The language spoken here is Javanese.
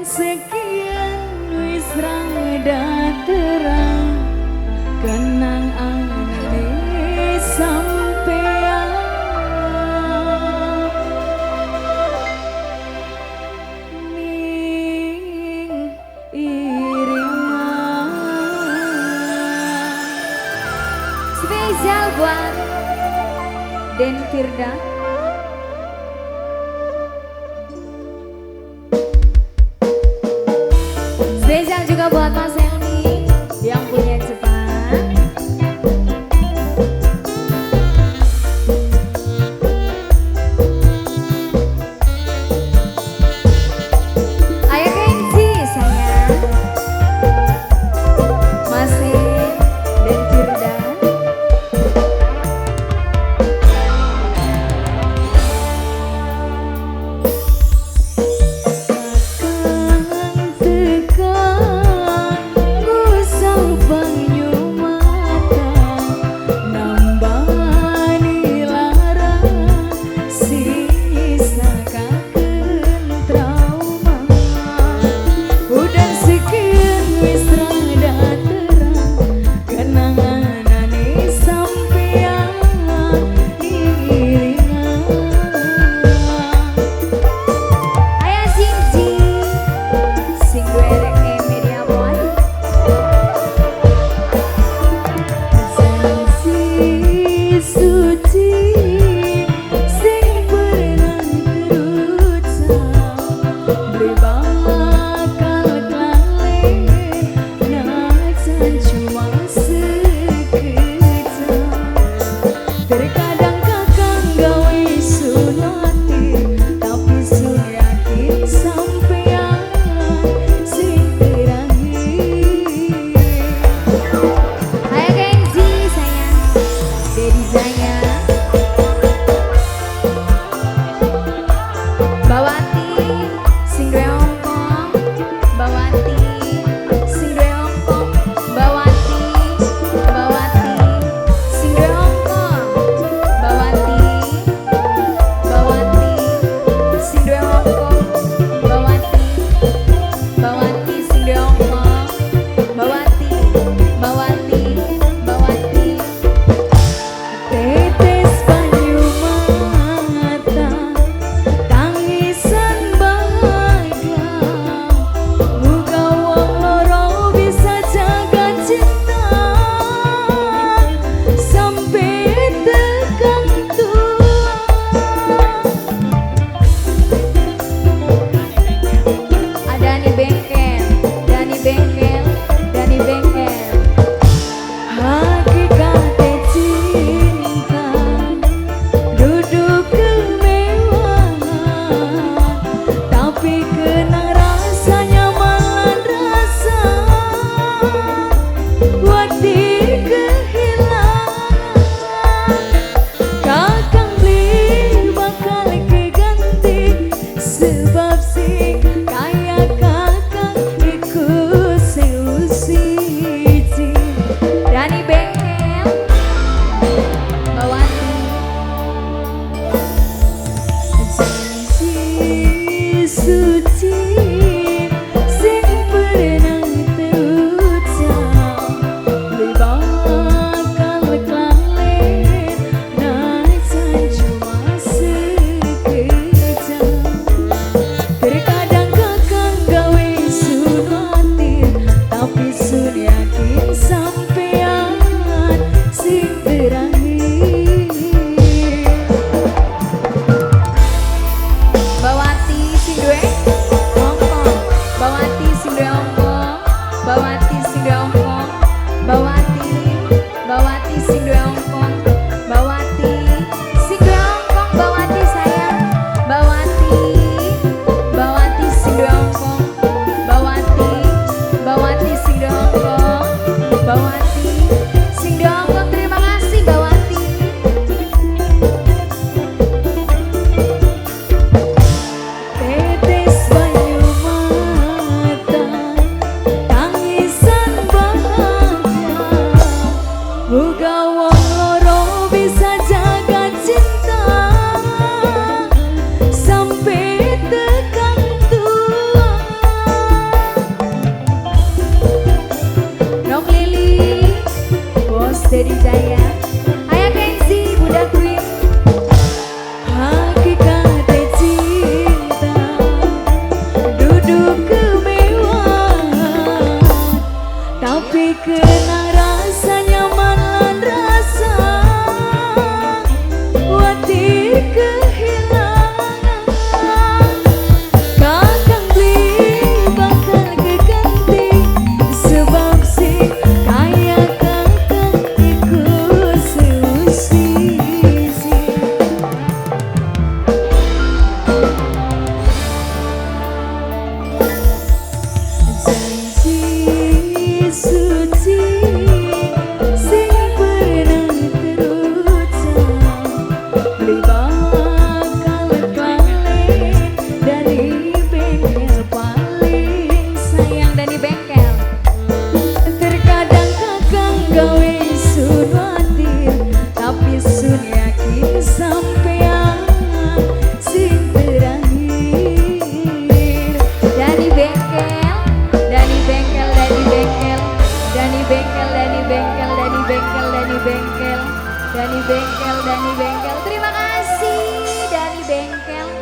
Sekian wis rada terang, kenang anane sampean ning iringan. Spesial buat Den Firda. Spesial juga buat Mas Helmi yang punya Jepang. Ayo Kenzi sayang, Mas Den Firda. Kakang tekan ngusah banyu mata, nambani lara sing nyisakaken trauma. Udan sekian wis rada terang, kenanganane sampean ning iringan. Ayo Singji, sing duwe media boy. Janji suci sing pernah terucap, beli bakal klalen najan cuma sekejap. Terkadang kakang gawe sun ati, tapi sun yakin sampean sing terakhir. Ayo Kenzi sayang, Dedi Jaya, Bawati, sing duwe ongkong, Bawati, sing duwe ongkong, Bawati, Bawati, sing duwe ongkong, Bawati, Bawati, sing duwe ongkong, Bawati, Bawati, sing duwe ongkong, Bawati, Bawati, Bawati. Tetes banyu mata, tangisan bahagia. Muga wong loro bisa jaga cinta sampai tekan tua. Ada Dani Bengkel, Dani Bengkel, Dani Bengkel. Hakikate cinta duduk kemewahan, tapi kenang rasanya malan rasa wedi kehilangan. Kakang beli bakal keganti, sebab sing kaya kakang iku sewu siji. Dani Bengkel, Bawati. Janji suci sing pernah terucap, beli bakal klalen najan cuma sekejap. Terkadang kakang gawe sun ati, tapi sun yakin sampean sing terakhir. Bawati sing duwe ongkong, Bawati sing duwe ongkong, Bawati sing duwe ongkong, Bawati, Bawati sing duwe ongkong, Bawati sing duwe ongkong, Bawati sayang, Bawati, Bawati sing duwe ongkong, Bawati, Bawati sing duwe ongkong, Bawati sing duwe ongkong. Terima kasih Bawati. Tetes banyu mata, tangisan bahagia. Muga wong Dedi Jaya. Ayah Kenzi, Bunda Queen. Hakikat cinta duduk kemewahan, tapi kena rasa nyaman lan rasa khawatir kehilangan. Kakang beli bakal keganti, sebab sing kaya kakang iku sewu siji. Janji suci sing pernah terucap beli bakal klalen dari bengkel paling Sayang Dani Bengkel. Terkadang kakang gawe sun watir, tapi sun yakin sampean sing terakhir. Dani Bengkel, Dani Bengkel, Dani Bengkel, Dani Bengkel, Dani Bengkel, Dani Bengkel, Dani Bengkel, Dani Bengkel, Dani Bengkel. Terima kasih Dani Bengkel.